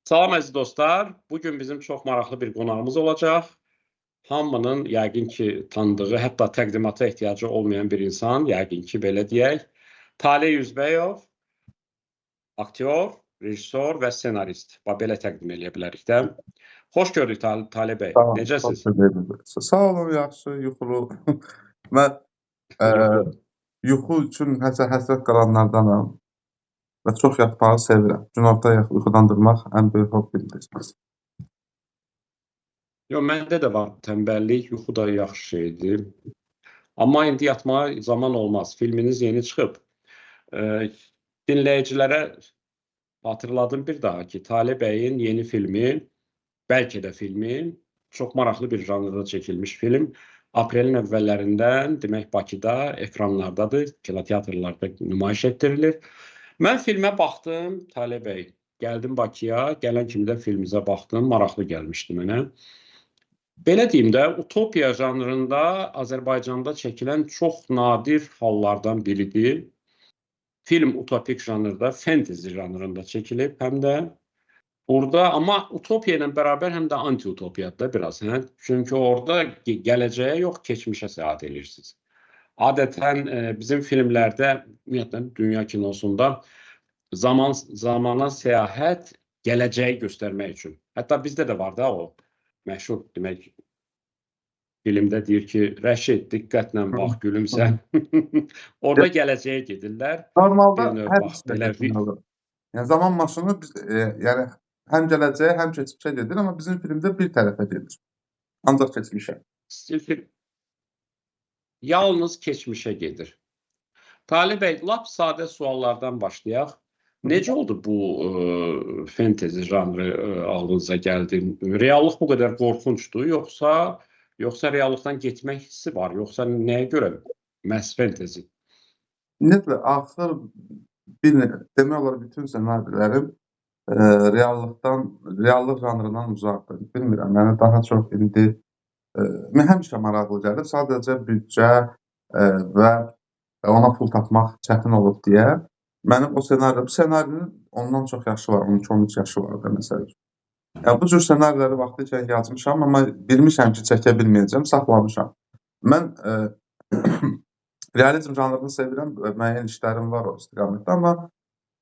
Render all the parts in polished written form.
Salam əziz dostlar. Bugün bizim çox maraqlı bir qonağımız olacaq. Hamının yəqin ki tanıdığı, hətta təqdimata ehtiyacı olmayan bir insan, yəqin ki belə deyək. Taleh Yüzbəyov, aktyor, rejissor və ssenarist. Bax belə təqdim eləyə bilərik də. Xoş gördük Taleh bəy. Sağ olun, Necəsiz? Sağ olun, yaxşı, yuxulu. Mən yuxu üçün həsrət qalanlardanam və çox yatmağı sevirəm. Günorta yuxudan durmaq ən böyük hobbimdir. Yox, məndə də var tənbəllik, yuxu da yaxşı şeydir. Amma indi yatmağa zaman olmaz. Filminiz yeni çıxıb. Dinləyicilərə hatırladım bir daha ki, Taleh bəyin yeni filmi, bəlkə də filmi, çox maraqlı bir janrda çəkilmiş film. Aprelin əvvəllərindən, demək, Bakıda ekranlardadır, kinoteatrlarda nümayiş etdirilir. Mən filmə baxdım, Taleh bəy. Gəldim Bakıya, gələn kimi də filmimizə baxdım, maraqlı gəlmişdi mənə. Belə deyim də, utopiya janrında Azərbaycanda çəkilən çox nadir hallardan biridir. Film utopik janrda, fantasy janrında çəkilib həm də. Orada amma utopiya ilə bərabər həm də anti-utopiyadır da biraz. Hə? Çünki orada gələcəyə yox, keçmişə səyahət edirsiniz. Adətən bizim filmlərdə, ümumiyyətlə dünya kinosunda zamana səyahət gələcəyi göstərmək üçün. Hətta bizdə də var da o məşhur, demək, filmdə deyir ki, Rəşid, diqqətlə bax, gülümsə. Orada gələcəyə gedirlər. Normalda hər belə bir... Yəni, zaman maşını biz, yəni, həm gələcəyə, həm keçmişə gedir, amma bizim filmdə bir tərəfə gedir. Ancaq keçmişə. Yalnız keçmişə gedir. Taleh bəy, lap sadə suallardan başlayaq. Necə oldu bu fantezi janrı ağlınıza gəldi? Reallıq bu qədər qorxuncdur, yoxsa reallıqdan getmək hissi var, yoxsa nəyə görə məhz fantezi? Ümumiyyətlə, axır bir, demək olar bütün ssenarilərim reallıq janrından uzaqdır. Bilmirəm, mənə daha çox indi mən həmişə maraqlı gəlib, sadəcə büdcə və ona pul tapmaq çətin olub deyə mənim o senaryo, bu senarinin ondan çox yaşı var, 12-13 yaşı var da məsəl üçün. Yəni, bu cür senariləri vaxtı ikən yazmışam, amma bilmişəm ki, çəkə bilməyəcəm, saxlamışam. Mən realizm janrını sevirəm, müəyyən işlərim var o istiqamətdə, amma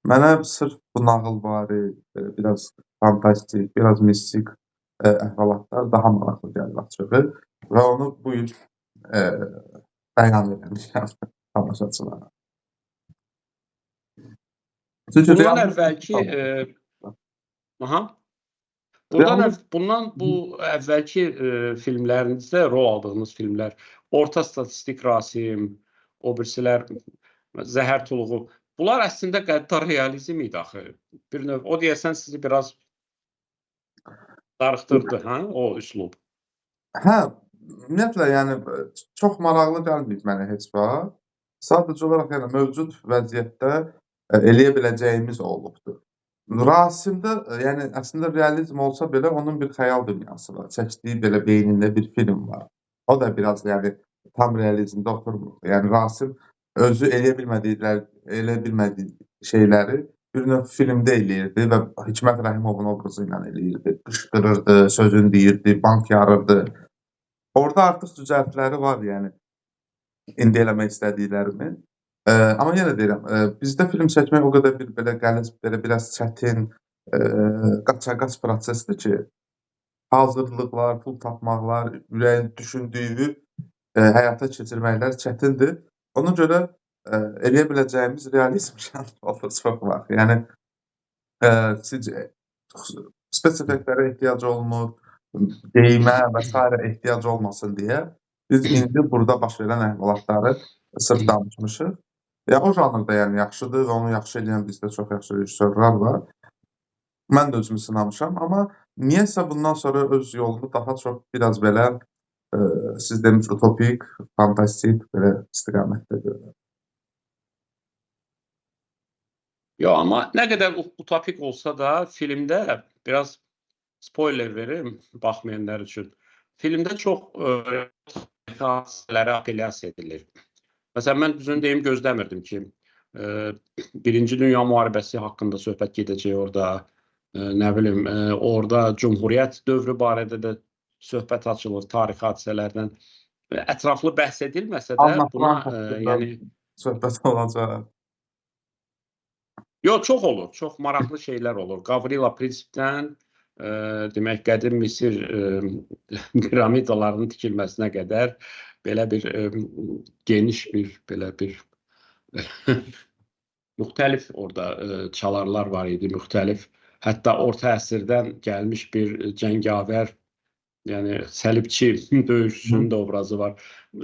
mənə sırf bu nağılvari, biraz fantastik, biraz mistik əhvalatlar daha maraqlı gəlir açığı və onu bu il bəyan eləmişəm tamaşaçılara. Bundan əvvəlki bundan bu əvvəlki filmlərinizdə rol aldığınız filmlər, Orta Statistik Rasim, o birisilər, Zəhər Tuluğu, bunlar əslində qəddar realizm idi axı. Bir növ, o deyəsən sizi biraz darıxdırdı, hə, o üslub. Hə, ümumiyyətlə, yəni, çox maraqlı gəlməyib mənə heç vaxt. Sadəcə olaraq, yəni, mövcud vəziyyətdə eləyə biləcəyimiz olubdur. Rasimdə, yəni, əslində realizm olsa belə onun bir xəyal dünyası var. Çəkdiyi belə beynində bir film var. O da biraz, yəni, tam realizmdə oturmur. Yəni, Rasim özü eləyə bilmədiyi şeyləri bir növ filmdə eləyirdi və Hikmət Rəhimovun obrazı ilə eləyirdi. Qışqırırdı, sözünü deyirdi, bank yarırdı. Orada artıq cücərtləri var, yəni, indi eləmək istədiklərimi. Amma yenə deyirəm, bizdə film çəkmək o qədər bir belə qəliz, belə biraz çətin, qaça-qaç prosesdir ki, hazırlıqlar, pul tapmaqlar, ürəyin düşündüyü həyata keçirməklər çətindir. Ona görə eləyə biləcəyimiz realizm janrı olur çox vaxt. Yəni, spes effektlərə ehtiyac olmur, geyimə və s. ehtiyac olmasın deyə biz indi burada baş verən əhvalatları sırf danışmışıq. Yəni, o janrda yəni, yaxşıdır və onu yaxşı eləyən bizdə çox yaxşı rejissorlar var. Mən də özümü sınamışam, amma niyəsə bundan sonra öz yolumu daha çox biraz belə, siz demiş, utopik, fantastik belə istiqamətdə görürəm. Yox, amma nə qədər utopik olsa da filmdə biraz spoiler verim baxmayanlar üçün. Filmdə çox hadisələrə apellyasiya edilir. Məsələn, mən düzünü deyim, gözləmirdim ki, Birinci Dünya Müharibəsi haqqında söhbət gedəcək orada. Nə bilim, orada Cümhuriyyət dövrü barədə də söhbət açılır, tarixi hadisələrdən. Ətraflı bəhs edilməsə də Anna buna Frank haqqında yəni söhbət olacaq. Yox, çox olur, çox maraqlı şeylər olur. Qavrila Prinsipdən demək, qədim Misir piramidalarının tikilməsinə qədər belə bir geniş bir belə bir müxtəlif orada çalarlar var idi, müxtəlif. Hətta orta əsrdən gəlmiş bir cəngavər, yəni səlibçi döyüşçünün də obrazı var.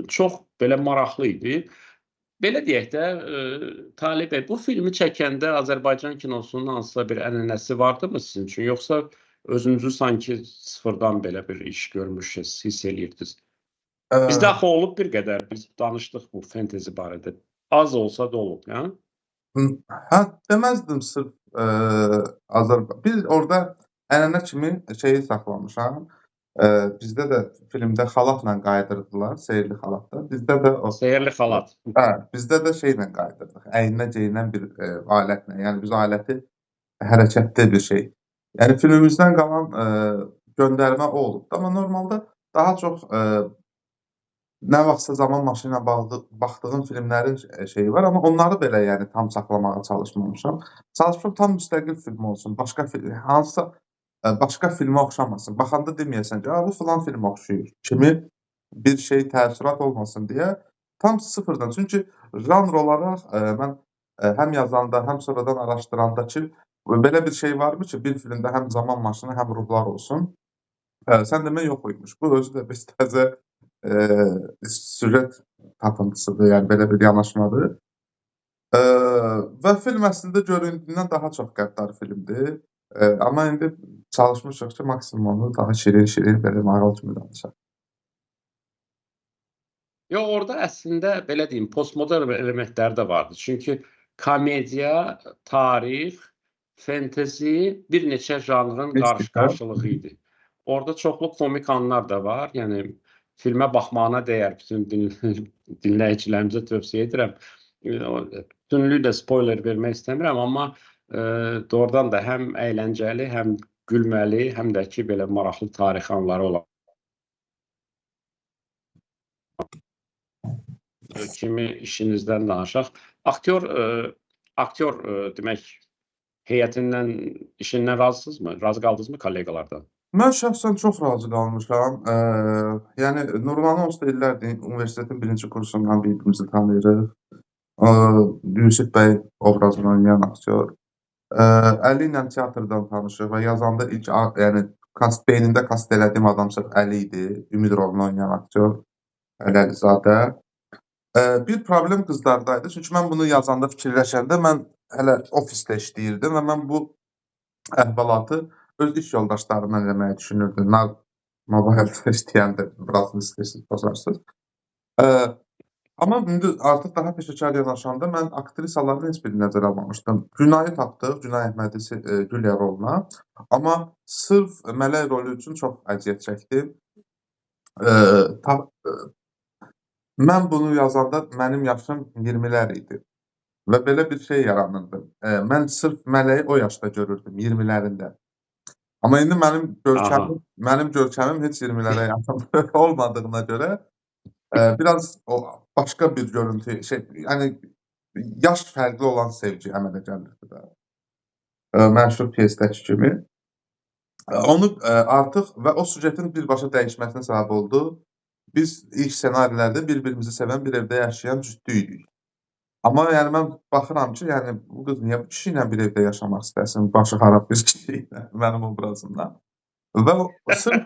Çox belə maraqlı idi. Belə deyək də, Taleh bəy, bu filmi çəkəndə Azərbaycan kinosunun hansısa bir ənənəsi vardımı sizin üçün, yoxsa özünüzü sanki sıfırdan belə bir iş görmüşsünüz, hiss eləyirdiniz? Bizdə axı olub bir qədər, biz danışdıq bu fentezi barədə. Az olsa da olub, hə? Hə, deməzdim sırf Azərbaycan. Biz orada ənənə kimi şeyi saxlamışam. Bizdə də filmdə xalatla qayıdırdılar, seyirli xalatda. Bizdə də o seyirli xalat. Hə, bizdə də şeylə qayıdırdıq. Əyninə geyinən bir alətlə. Yəni biz aləti hərəkətli bir şey. Yəni filmimizdən qalan göndərmə o olubdu. Amma normalda daha çox nə vaxtsa zaman maşını ilə baxdığım filmlərin şeyi var, amma onları belə yəni tam saxlamağa çalışmamışam. Çalışmışam tam müstəqil film olsun, başqa film, hansısa başqa filmə oxşamasın. Baxanda deməyəsən ki, bu filan filmə oxşayır kimi bir şey təəssürat olmasın deyə tam sıfırdan. Çünki janr olaraq mən həm yazanda, həm sonradan araşdıranda ki, belə bir şey varmı ki, bir filmdə həm zaman maşını, həm ruhlar olsun. Sən demə yox imiş. Bu özü də bir təzə süjet tapıntısıdır, yəni belə bir yanaşmadır. Və film əslində göründüyündən daha çox qəddar filmdir. Amma indi çalışmışıq ki, maksimum onu daha şirin-şirin belə maraq kimi danışaq. Yox, orada əslində belə deyim, postmodern elementlər də vardı. Çünki komediya, tarix, fentezi bir neçə janrın qarşı-qarşılığı idi. Orada çoxlu komik anlar da var. Yəni filmə baxmağına dəyər, bütün dinləyicilərimizə tövsiyə edirəm. Bütünlüyü də spoiler vermək istəmirəm, amma doğrudan da həm əyləncəli, həm gülməli, həm də ki, belə maraqlı tarixi anları olan kimi işinizdən danışaq. Aktyor demək, heyətindən, işindən razısınızmı? Razı qaldınızmı kolleqalardan? Mən şəxsən çox razı qalmışam. Yəni Nurlanı onsuz da illərdir universitetin birinci kursundan bir-birimizi tanıyırıq. Yusif bəy obrazını oynayan aktyor. Əli ilə teatrdan tanışıq və yazanda ilk, yəni beynimdə kast elədiyim adam sırf Əli idi. Ümid rolunu oynayan aktyor Əli Əlizadə. Bir problem qızlardaydı. Çünki mən bunu yazanda, fikirləşəndə mən hələ ofisdə işləyirdim və mən bu əhvalatı öz iş yoldaşlarımdan eləməyi düşünürdüm. Mobildə işləyəndə biraz istəyirsiniz, bazarsınız. Amma indi artıq daha peşəkar yanaşanda mən aktrisaların heç birini nəzərə almamışdım. Günayı tapdıq, Günay Əhmədi Gülya roluna. Amma sırf Mələk rolü üçün çox əziyyət çəkdim. Mən bunu yazanda mənim yaşım 20-lər idi və belə bir şey yaranırdı. Mən sırf Mələyi o yaşda görürdüm, 20-lərində. Amma indi mənim görkəmim heç 20-lərə yaxın olmadığına görə biraz o başqa bir görüntü, şey, yəni yaş fərqli olan sevgi əmələ gəlirdi də. Məşhur pyesdəki kimi. Onu artıq və o süjetin birbaşa dəyişməsinə səbəb oldu. Biz ilk ssenarilərdə bir-birimizi sevən, bir evdə yaşayan cütlük idik. Amma yəni mən baxıram ki, yəni bu qız niyə bu kişi ilə bir evdə yaşamaq istəsin, başı xarab bir kişi ilə mənim obrazımdan. Və o, sırf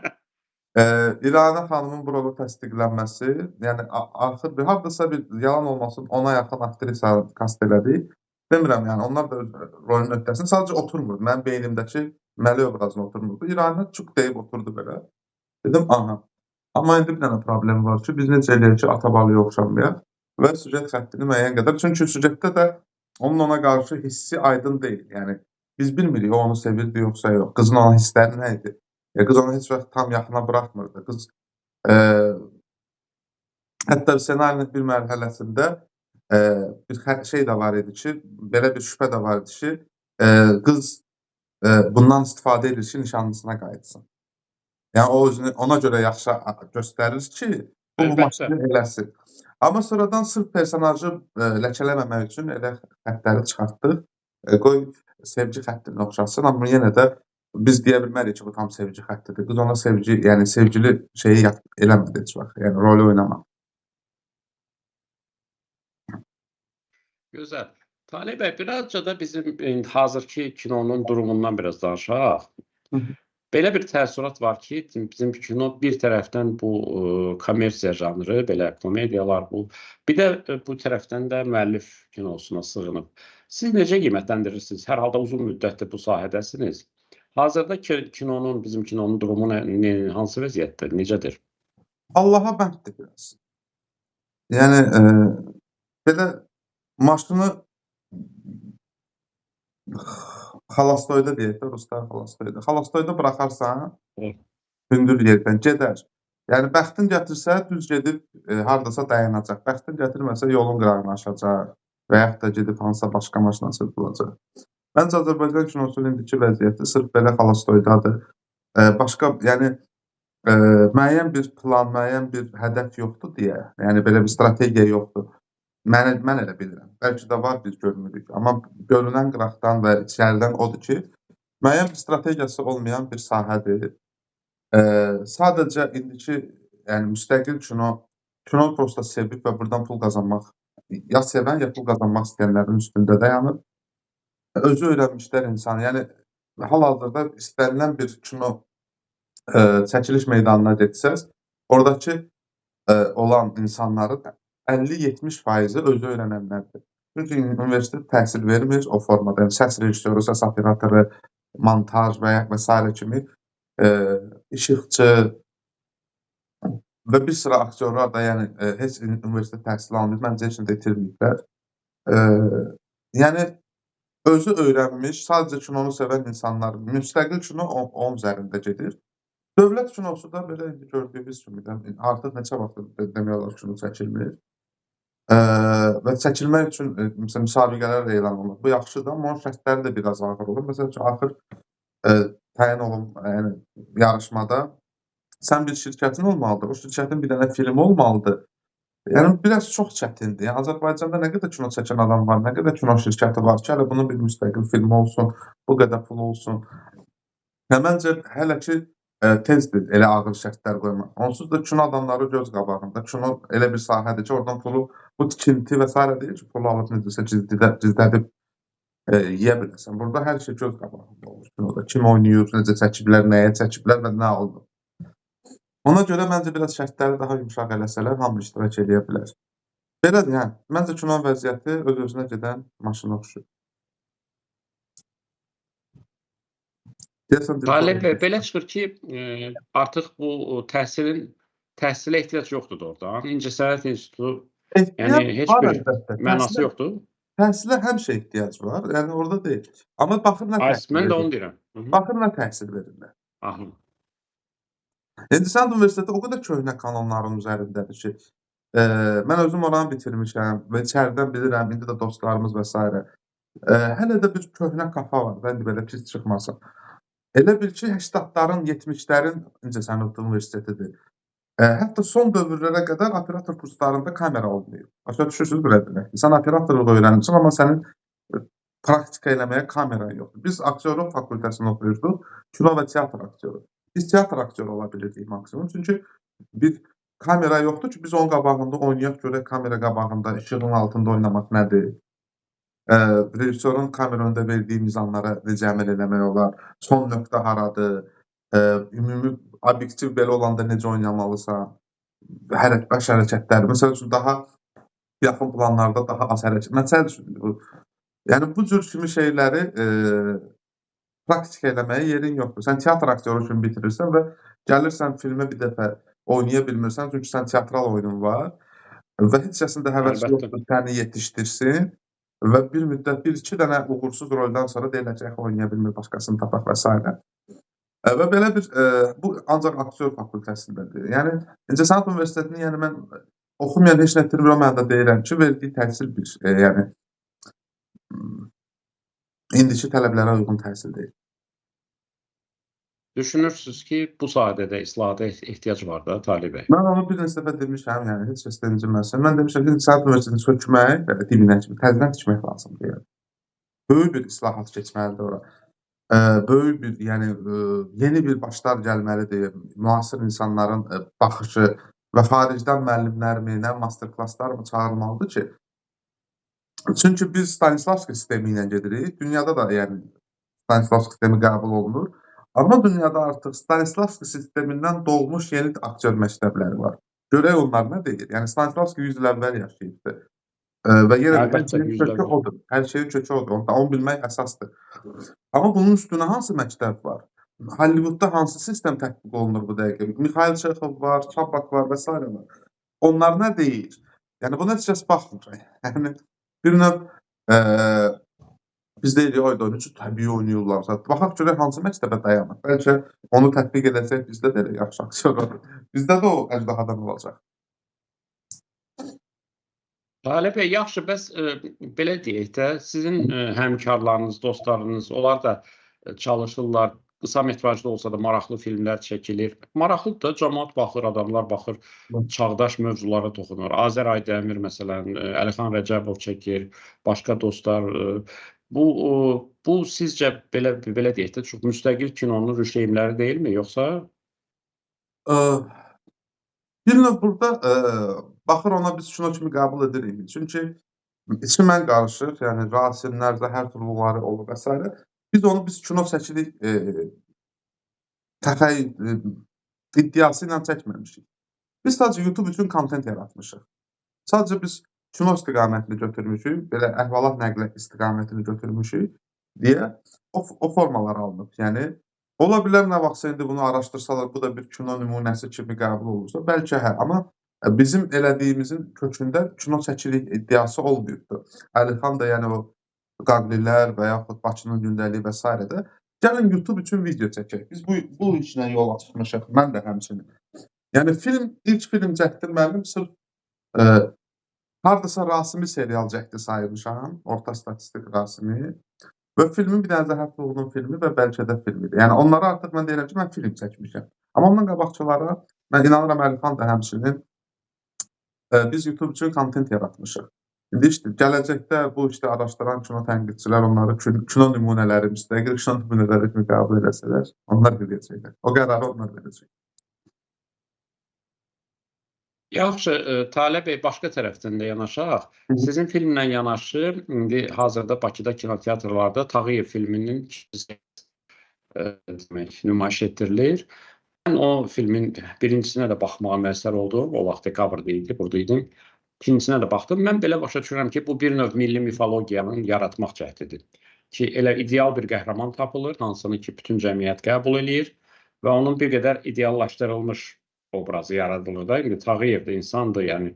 İranə xanımın bu rola təsdiqlənməsi, yəni axır bir hardasa bir yalan olmasın, ona yaxın aktrisa kast elədik. Demirəm, yəni onlar da öz rolünün öhdəsində sadəcə oturmurdu. Mənim beynimdəki Məli obrazına oturmurdu. İranə çıx deyib oturdu belə. Dedim, aha. Amma indi bir dənə problem var ki, biz necə eləyək ki, Atabalıya oxşamayaq və süjet xəttini müəyyən qədər. Çünki süjetdə də onun ona qarşı hissi aydın deyil. Yəni biz bilmirik o onu sevirdi yoxsa yox. Qızın ona hissləri nə idi? Qız onu heç vaxt tam yaxına buraxmırdı. Qız hətta ssenarinin bir mərhələsində bir şey də var idi ki, belə bir şübhə də var idi ki, qız bundan istifadə edir ki, nişanlısına qayıtsın. Yəni o özünü ona görə yaxşı göstərir ki, bu maşını eləsin. Amma sonradan sırf personajı ləkələməmək üçün elə xəttləri çıxartdıq. Qoy sevgi xəttinə oxşasın, amma yenə də biz deyə bilmərik ki, bu tam sevgi xəttidir. Qız ona sevgi, yəni sevgili şeyi eləmədi heç vaxt. Yəni rolü oynamadı. Gözəl. Taleh bəy, birazca da bizim hazırki kinonun durumundan biraz danışaq. Hı -hı. Belə bir təəssürat var ki, bizim kino bir tərəfdən bu kommersiya janrı, belə komediyalar bu, bir də bu tərəfdən də müəllif kinosuna sığınıb. Siz necə qiymətləndirirsiniz? Hər halda uzun müddətdir bu sahədəsiniz. Hazırda kinonun, bizim kinonun durumu hansı vəziyyətdə, necədir? Allaha bənddir biraz. Yəni belə maşını xalastoyda deyək də, ruslar xalastoyda. Xalastoyda buraxarsan, hündür yerdən gedər. Yəni bəxtin gətirsə düz gedib hardasa dayanacaq. Bəxtin gətirməsə yolun qırağını aşacaq və yaxud da gedib hansısa başqa maşına çırpılacaq. Məncə Azərbaycan kinosunun indiki vəziyyəti sırf belə xalastoydadır. Başqa, yəni müəyyən bir plan, müəyyən bir hədəf yoxdur deyə, yəni belə bir strategiya yoxdur. Mən elə bilirəm. Bəlkə də var, biz görmürük. Amma görünən qıraqdan və içəridən odur ki, müəyyən bir strategiyası olmayan bir sahədir. Sadəcə indiki, yəni müstəqil kino, kino prosta sevib və buradan pul qazanmaq, ya sevən, ya pul qazanmaq istəyənlərin üstündə dayanır. Özü öyrənmişlər insan. Yəni hal-hazırda istənilən bir kino çəkiliş meydanına getsəz, oradakı olan insanların 50-70%-i özü öyrənənlərdir. Çünki universitet təhsil vermir o formada. Yəni səs rejissoru, səs operatoru, montaj və ya və sairə kimi işıqçı və bir sıra aktyorlar da yəni heç universitet təhsili almayıb, məncə heç nə də itirməyiblər. Yəni özü öyrənmiş, sadəcə kinonu sevən insanlar, müstəqil kino onun üzərində gedir. Dövlət kinosu da belə indi gördüyünüz kimi də artıq neçə vaxtdır demək olar kino çəkilmir. Və çəkilmək üçün məsələn müsabiqələr elan olunur. Bu yaxşıdır, amma onun şərtləri də biraz ağır olur. Məsəl üçün axır təyin olun, yəni yarışmada sən bir şirkətin olmalıdır. O şirkətin bir dənə filmi olmalıdır. Yəni biraz çox çətindir. Yəni Azərbaycanda nə qədər kino çəkən adam var, nə qədər kino şirkəti var ki, hələ bunun bir müstəqil filmi olsun, bu qədər pul olsun. Yəni məncə hələ ki tezdir elə ağır şərtlər qoymaq. Onsuz da kino adamları göz qabağında. Kino elə bir sahədir ki, oradan pulu bu tikinti və sairə deyil ki, pulu alıb necəsə gizlədib yeyə biləsən. Burada hər şey göz qabağında olur kinoda. Kim oynayır, necə çəkiblər, nəyə çəkiblər və nə oldu. Ona görə məncə biraz şərtləri daha yumşaq eləsələr, hamı iştirak eləyə bilər. Belədir, yəni. Məncə kinonun vəziyyəti öz-özünə gedən maşına oxşuyur. Taleh bəy, belə çıxır ki, artıq bu təhsilə ehtiyac yoxdur doğrudan. İncəsənət İnstitutu, yəni heç bir mənası yoxdur. Təhsilə həmişə ehtiyac var, yəni orada deyil. Amma baxır nə təhsil verirlər. Mən də onu deyirəm. Baxır nə təhsil verirlər. Aha. İncəsənət Universiteti o qədər köhnə kanonların üzərindədir ki, mən özüm oranı bitirmişəm və içəridən bilirəm, indi də dostlarımız və s. Hələ də bir köhnə kafa var da, indi belə pis çıxmasın. Elə bil ki, 80-ların, 70-lərin İncəsənət Universitetidir. Hətta son dövrlərə qədər operator kurslarında kamera olmayıb. Başa düşürsünüz bu nə deməkdir? Sən operatorluq öyrənirsən, amma sənin praktika eləməyə kamera yoxdur. Biz aktyorluq fakültəsində oxuyurduq, kino və teatr aktyoru. Biz teatr aktyoru ola bilirdik maksimum. Çünki bir kamera yoxdur ki, biz onun qabağında oynayaq, görək kamera qabağında, işığın altında oynamaq nədir? Rejissorun kamera önündə verdiyi mizanlara necə əməl eləmək olar, son nöqtə haradır, ümumi obyektiv belə olanda necə oynamalısan, baş hərəkətləri, məsəl üçün daha yaxın planlarda daha az hərəkət, məsəl üçün bu, yəni bu cür kimi şeyləri praktika eləməyə yerin yoxdur. Sən teatr aktyoru kimi bitirirsən və gəlirsən filmə bir dəfə oynaya bilmirsən, çünki sən teatral oyunun var və heç kəsin də həvəsi yoxdur səni yetişdirsin. Və bir müddət, bir-iki dənə uğursuz roldan sonra deyirlər ki, oynaya bilmir, başqasını tapaq və s. Və belə bir, bu ancaq aktyor fakültəsindədir. Yəni, İncəsənət Universitetinin, yəni mən oxumayan heç nə itirmirəm, mən də deyirəm ki, verdiyi təhsil bir, yəni, indiki tələblərə uyğun təhsil deyil. Düşünürsünüz ki, bu sahədə də islahata ehtiyac var da, Taleh bəy? Mən onu bir neçə dəfə demişəm, yəni heç kəs inciməsin. Mən demişəm ki, Sənət Universitetini sökmək və dibinə kimi təzədən tikmək lazımdır. Yəni. Böyük bir islahat keçməlidir ora. Böyük bir, yəni yeni bir başlar gəlməlidir. Müasir insanların baxışı və xaricdən müəllimlərmi, nə master-klasslarmı çağırılmalıdır ki, çünki biz Stanislavski sistemi ilə gedirik. Dünyada da yəni Stanislavski sistemi qəbul olunur. Amma dünyada artıq Stanislavski sistemindən doğmuş yeni aktyor məktəbləri var. Görək onlar nə deyir. Yəni Stanislavski 100 il əvvəl yaşayıbdı. Və yenə də hər şeyin kökü odur. Hər şeyin kökü odur. Onu bilmək əsasdır. Amma bunun üstünə hansı məktəb var? Hollywoodda hansı sistem tətbiq olunur bu dəqiqə? Mixail Çexov var, Çapak var və s. var. Onlar nə deyir? Yəni buna heç kəs baxmır. Yəni bir növ biz deyirik, ayda necə təbii oynayırlar. Baxaq görək hansı məktəbə dayanır. Bəlkə onu tətbiq edəsək bizdə də elə yaxşı aktyor olur. Bizdə də o əjdahadan olacaq. Taleh bəy, yaxşı, bəs belə deyək də, sizin həmkarlarınız, dostlarınız, onlar da çalışırlar, qısa metrajlı olsa da maraqlı filmlər çəkilir. Maraqlıdır da, camaat baxır, adamlar baxır, çağdaş mövzulara toxunur. Azər Aydəmir məsələn, Əlixan Rəcəbov çəkir, başqa dostlar. Bu sizcə belə deyək də, çox müstəqil kinonun rüşeymləri deyilmi, yoxsa? Bir növ burada baxır ona biz kino kimi qəbul edirik. Çünki içi mən qarışır, yəni Rasimlər, Zəhər Turluları olur və s. Biz onu kino çəkirik iddiası ilə çəkməmişik. Biz sadəcə YouTube üçün kontent yaratmışıq. Sadəcə biz kino istiqamətini götürmüşük, belə əhvalat nəqli istiqamətini götürmüşük deyə o formalar alınıb. Yəni ola bilər nə vaxtsa indi bunu araşdırsalar, bu da bir kino nümunəsi kimi qəbul olunsa, bəlkə hə, amma bizim elədiyimizin kökündə kino çəkilik iddiası olmayıbdır. Əlixan da, yəni o Qaqlilər və yaxud Bakının gündəliyi və s. də gəlin YouTube üçün video çəkək. Biz bu işlə yola çıxmışıq, mən də həmçinin. Yəni ilk film çəkdim mənim sırf hardasa Rasimi serial çəkdi saymışam, orta statistik Rasimi. Və filmin bir dənə Zəhər Tuğlunun filmi və bəlkə də filmidir. Yəni onlara artıq mən deyirəm ki, mən film çəkmişəm. Amma ondan qabaqçılara mən inanıram Əlixan da həmçinin biz YouTube üçün kontent yaratmışıq. İndi işte gələcəkdə bu işdə araşdıran kino tənqidçilər onları kino nümunələri, müstəqil kino nümunələri kimi qəbul eləsələr, onlar biləcəklər. O qərarı onlar verəcək. Yaxşı, Taleh bəy, başqa tərəfdən də yanaşaq. Sizin filmlə yanaşı, indi hazırda Bakıda kinoteatrlarda Tağıyev filminin ikincisi demək, nümayiş etdirilir. Mən o filmin birincisinə də baxmağa müəssər oldum. O vaxt dekabrda idi, burada idim. İkincisinə də baxdım. Mən belə başa düşürəm ki, bu bir növ milli mifologiyanın yaratmaq cəhdidir. Ki, elə ideal bir qəhrəman tapılır, hansını ki, bütün cəmiyyət qəbul eləyir və onun bir qədər ideallaşdırılmış obrazı yaradılır da. İndi Tağıyev də insandır, yəni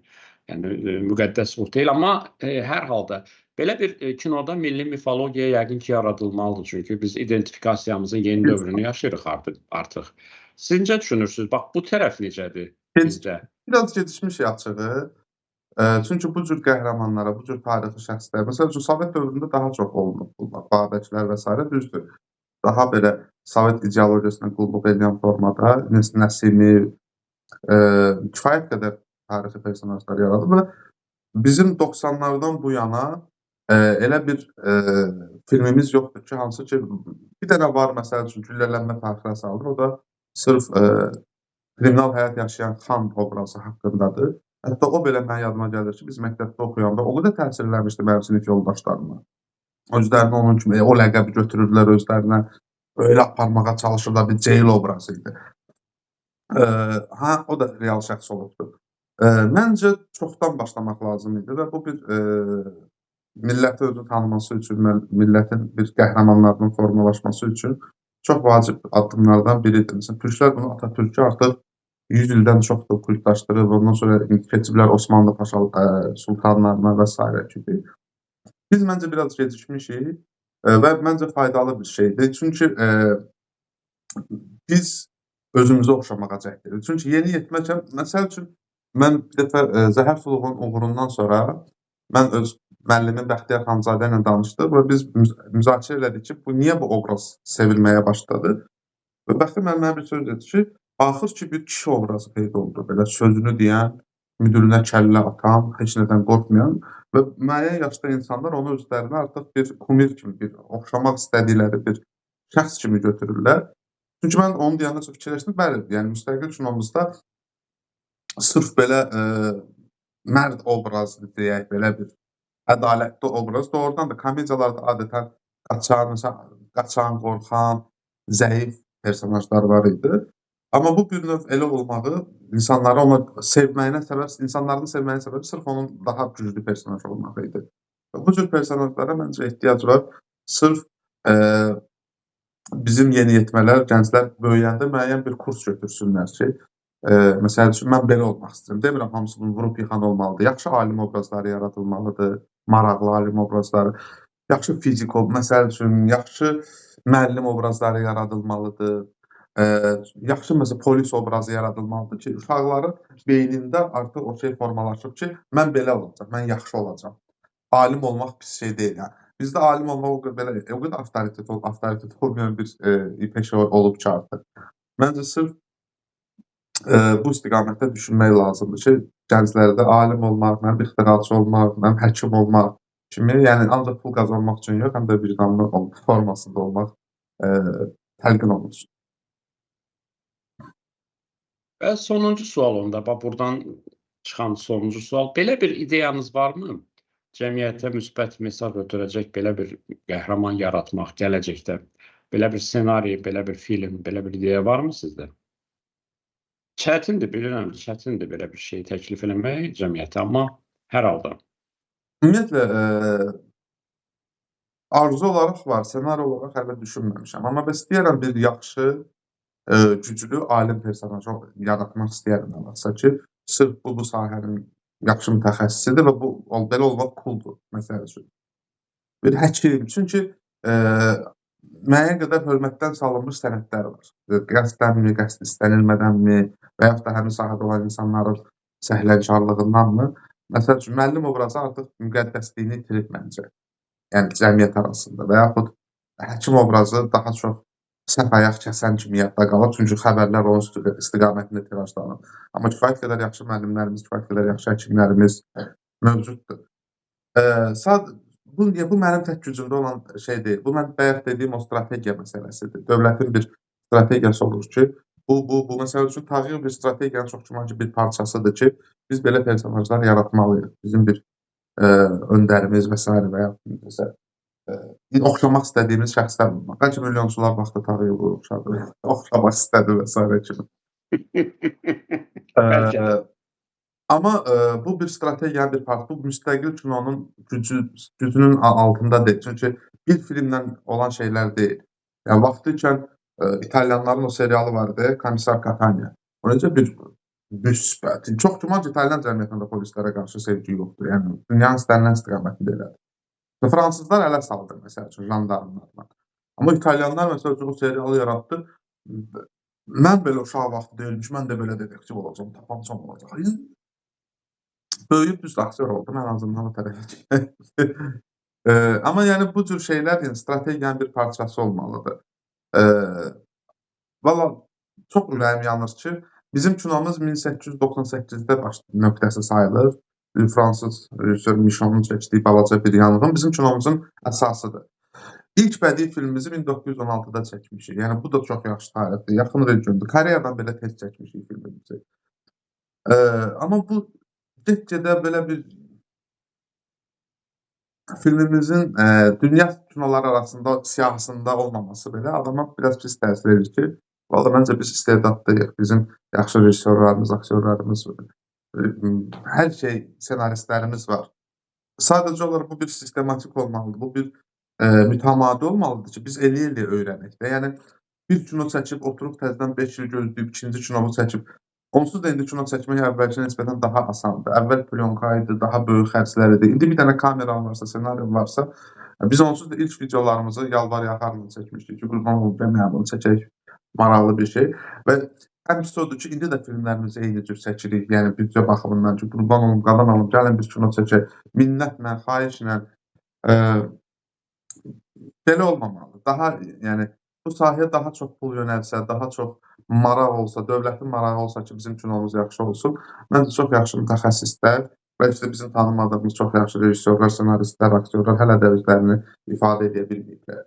müqəddəs ruh deyil, amma hər halda belə bir kinoda milli mifologiya yəqin ki, yaradılmalıdır. Çünki biz identifikasiyamızın yeni dövrünü yaşayırıq artıq. Siz necə düşünürsünüz? Bax, bu tərəf necədir bizdə? Biraz gecikmiş açığı. Çünki bu cür qəhrəmanlara, bu cür tarixi şəxslər, məsəl üçün, Sovet dövründə daha çox olunub bunlar, Babəklər və s. düzdür. Daha belə Sovet ideologiyasına qulluq edən formada Nəsimi, kifayət qədər tarixi personajlar yaradıb və bizim 90-lardan bu yana elə bir filmimiz yoxdur ki, hansı ki, bir dənə var, məsəl üçün, güllələnmə tarixə salınır, o da sırf kriminal həyat yaşayan xan obrazı haqqındadır. Hətta o belə mənə yadıma gəlir ki, biz məktəbdə oxuyanda o qədər təsirlənmişdi mənim sinif yoldaşlarıma. Özlərinə onun kimi o ləqəbi götürürdülər özlərinə, öyle aparmağa çalışırlar, bir Ceyl obrazı idi. Ha, o da real şəxs olubdur. Məncə çoxdan başlamaq lazım idi və bu bir milləti özünü tanıması üçün, millətin bir qəhrəmanlarının formalaşması üçün çox vacib addımlardan biridir. Məsələn, türklər bunu Atatürk'ü artıq 100 ildən çoxdur kultlaşdırıb, ondan sonra keçiblər Osmanlı paşa sultanlarına və s. kimi. Biz məncə biraz gecikmişik və məncə faydalı bir şeydir. Çünki biz özümüzə oxşamağa cəhd edirik. Çünki yeni yetməkəm, məsəl üçün, mən bir dəfə Zəhər Suluğun uğurundan sonra mən öz müəllimim Bəxtiyar Xanzadə ilə danışdıq və biz müzakirə elədik ki, niyə bu obraz sevilməyə başladı? Və Bəxtiyar müəllim mənə bir söz dedi ki, axır ki bir kişi obrazı peyda oldu. Belə sözünü deyən, müdirinə kəllə atan, heç nədən qorxmayan və müəyyən yaşda insanlar onu özlərinə artıq bir kumir kimi, bir oxşamaq istədikləri bir şəxs kimi götürürlər. Çünki mən onu deyəndə çox fikirləşdim, bəli, yəni müstəqil kinomuzda sırf belə mərd obrazı deyək, belə bir ədalətli obraz doğrudan da komediyalarda adətən qaçan, məsələn, qaçan, qorxan, zəif personajlar var idi. Amma bu bir növ elə olmağı insanları ona sevməyinə səbəb, insanların sevməyinə səbəb sırf onun daha güclü personaj olmağı idi. Və bu cür personajlara məncə ehtiyac var. Sırf bizim yeniyetmələr, gənclər böyüyəndə müəyyən bir kurs götürsünlər ki, məsəl üçün mən belə olmaq istəyirəm. Demirəm hamısı bunu vurub yıxan olmalıdır. Yaxşı alim obrazları yaradılmalıdır, maraqlı alim obrazları, yaxşı fizik, məsəl üçün yaxşı müəllim obrazları yaradılmalıdır. Yaxşı məsələn polis obrazı yaradılmalıdır ki, uşaqların beynində artıq o şey formalaşıb ki, mən belə olacağam, mən yaxşı olacağam. Alim olmaq pis şey deyil. Yəni. Bizdə alim olmaq o qədər belə, o qədər avtoritet olmayan bir peşə olub ki artıq. Məncə sırf bu istiqamətdə düşünmək lazımdır ki, gənclərdə alim olmaq, mənim ixtiraçı olmaq, mənim həkim olmaq kimi, yəni ancaq pul qazanmaq üçün yox, həm də vicdanlı formasında olmaq təlqin olunur. Və sonuncu sual onda, bax buradan çıxan sonuncu sual. Belə bir ideyanız varmı? Cəmiyyətə müsbət mesaj ötürəcək belə bir qəhrəman yaratmaq gələcəkdə. Belə bir ssenari, belə bir film, belə bir ideya varmı sizdə? Çətindir, bilirəm, çətindir belə bir şey təklif eləmək cəmiyyətə, amma hər halda. Ümumiyyətlə, arzu olaraq var, ssenari olaraq hələ düşünməmişəm. Amma bəs istəyirəm bir yaxşı, güclü alim personajı yaratmaq istəyirəm nə vaxtsa ki, sırf bu sahənin yaxşı mütəxəssisidir və bu belə olmaq cooldur, məsəl üçün. Bir həkim, çünki müəyyən qədər hörmətdən salınmış sənədlər var. Qəsdənmi, qəsd istənilmədənmi və yaxud da həmin sahədə olan insanların səhlənkarlığındanmı? Məsəl üçün, müəllim obrazı artıq müqəddəsliyini itirib məncə. Yəni, cəmiyyət arasında və yaxud həkim obrazı daha çox səhv ayaq kəsən kimi yadda qalır, çünki xəbərlər onun istiqamətində tirajlanır. Amma kifayət qədər yaxşı müəllimlərimiz, kifayət qədər yaxşı həkimlərimiz mövcuddur. Bu mənim tək gücümdə olan şey deyil. Bu, mən bayaq dediyim o strategiya məsələsidir. Dövlətin bir strategiyası olur ki, bu, məsəl üçün, Tağıyev bir strategiyanın çox güman ki, bir parçasıdır ki, biz belə personajlar yaratmalıyıq. Bizim bir öndərimiz və s. və yaxud məsələn, oxşamaq istədiyimiz şəxslər olmaq. Bəlkə milyonçular vaxtı Tağıyevi oxşadı, oxşamaq istədi və s. kimi. Amma bu bir strategiyanın bir parçası, bu müstəqil kinonun gücünün altında deyil. Çünki bir filmdən olan şeylər deyil. Yəni, vaxtı ikən İtalyanların o serialı vardı, Komissar Katania. O necə bir müsbət. Çox güman ki, İtalyan cəmiyyətində polislərə qarşı sevgi yoxdur. Yəni, dünyanın istənilən istiqamətində elədir. Fransızlar ələ saldı, məsəl üçün, jandarmlarla. Amma İtalyanlar, məsəl üçün, o serialı yaratdı. Mən belə uşaq vaxtı deyilmiş, mən də belə detektiv olacam, tapancam olacaq. Böyüyüb düz aktyor oldum, ən azından o tərəfə. Amma yəni bu cür şeylər yəni, strategiyanın bir parçası olmalıdır. Valla çox ürəyim yanır ki, bizim kinomuz 1898-də baş nöqtəsi sayılır. Fransız rejissor Mişonun çəkdiyi balaca bir yanğın bizim kinomuzun əsasıdır. İlk bədii filmimizi 1916-da çəkmişik. Yəni bu da çox yaxşı tarixdir, yaxın regiondur. Koreyadan belə tez çəkmişik filmimizi. Amma bu get-gedə belə bir filmimizin dünya kinoları arasında siyahısında olmaması belə adama biraz pis təsir edir ki, valla məncə biz istedadlıyıq, bizim yaxşı rejissorlarımız, aktyorlarımız, hər şey, senaristlərimiz var. Sadəcə olaraq bu bir sistematik olmalıdır, bu bir mütəmadi olmalıdır ki, biz eləyə-eləyə öyrənək də. Yəni, bir kino çəkib, oturub təzədən 5 il gözləyib, ikinci kinomu çəkib, onsuz da indi kino çəkmək əvvəlki nisbətən daha asandır. Əvvəl plyonka idi, daha böyük xərclər idi. İndi bir dənə kameran varsa, senaryon varsa, biz onsuz da ilk videolarımızı yalvar yaxarla çəkmişdik ki, qurban olum, deməyəm, bunu çəkək, maraqlı bir şey. Və ən pisi odur ki, indi də filmlərimizi eyni cür çəkirik, yəni büdcə baxımından ki, qurban olum, qadan alım, gəlin biz kino çəkək, minnətlə, xahişlə, belə olmamalı. Daha, yəni, Bu sahəyə daha çox pul yönəlsə, daha çox maraq olsa, dövlətin marağı olsa ki, bizim kinomuz yaxşı olsun, məncə çox yaxşı mütəxəssislər, bəlkə də bizim tanımadığımız çox yaxşı rejissorlar, ssenaristlər, aktyorlar hələ də özlərini ifadə edə bilməyiblər.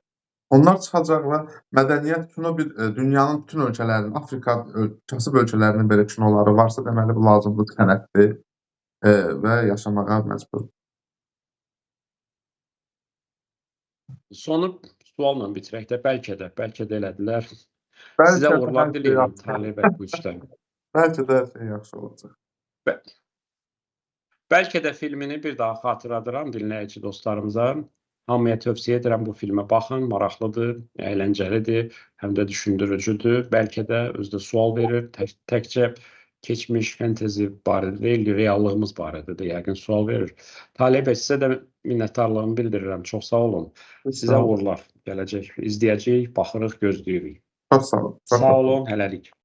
Onlar çıxacaq və mədəniyyət, kino bir dünyanın bütün ölkələrinin, Afrika kasıb ölkələrinin belə kinoları varsa, deməli bu lazımlı sənətdir və yaşamağa məcbur. Sonu sualla bitirək də, bəlkə də, bəlkə də elədilər. Sizə Bəlkə də uğurlar hər şey diləyirəm yaxşı. Taleh bəy bu işdə. Bəlkə də hər şey yaxşı olacaq. Bəlkə də filmini bir daha xatırladıram dinləyici dostlarımıza. Hamıya tövsiyə edirəm bu filmə baxın, maraqlıdır, əyləncəlidir, həm də düşündürücüdür. Bəlkə də özü də sual verir. Təkcə keçmiş fentezi barədə deyil, reallığımız barədə də yəqin sual verir. Taleh bəy, sizə də minnətdarlığımı bildirirəm. Çox sağ olun. Sizə uğurlar gələcək. İzləyəcəyik, baxırıq, gözləyirik. Çox sağ olun. Çox Sağ olun, hələlik.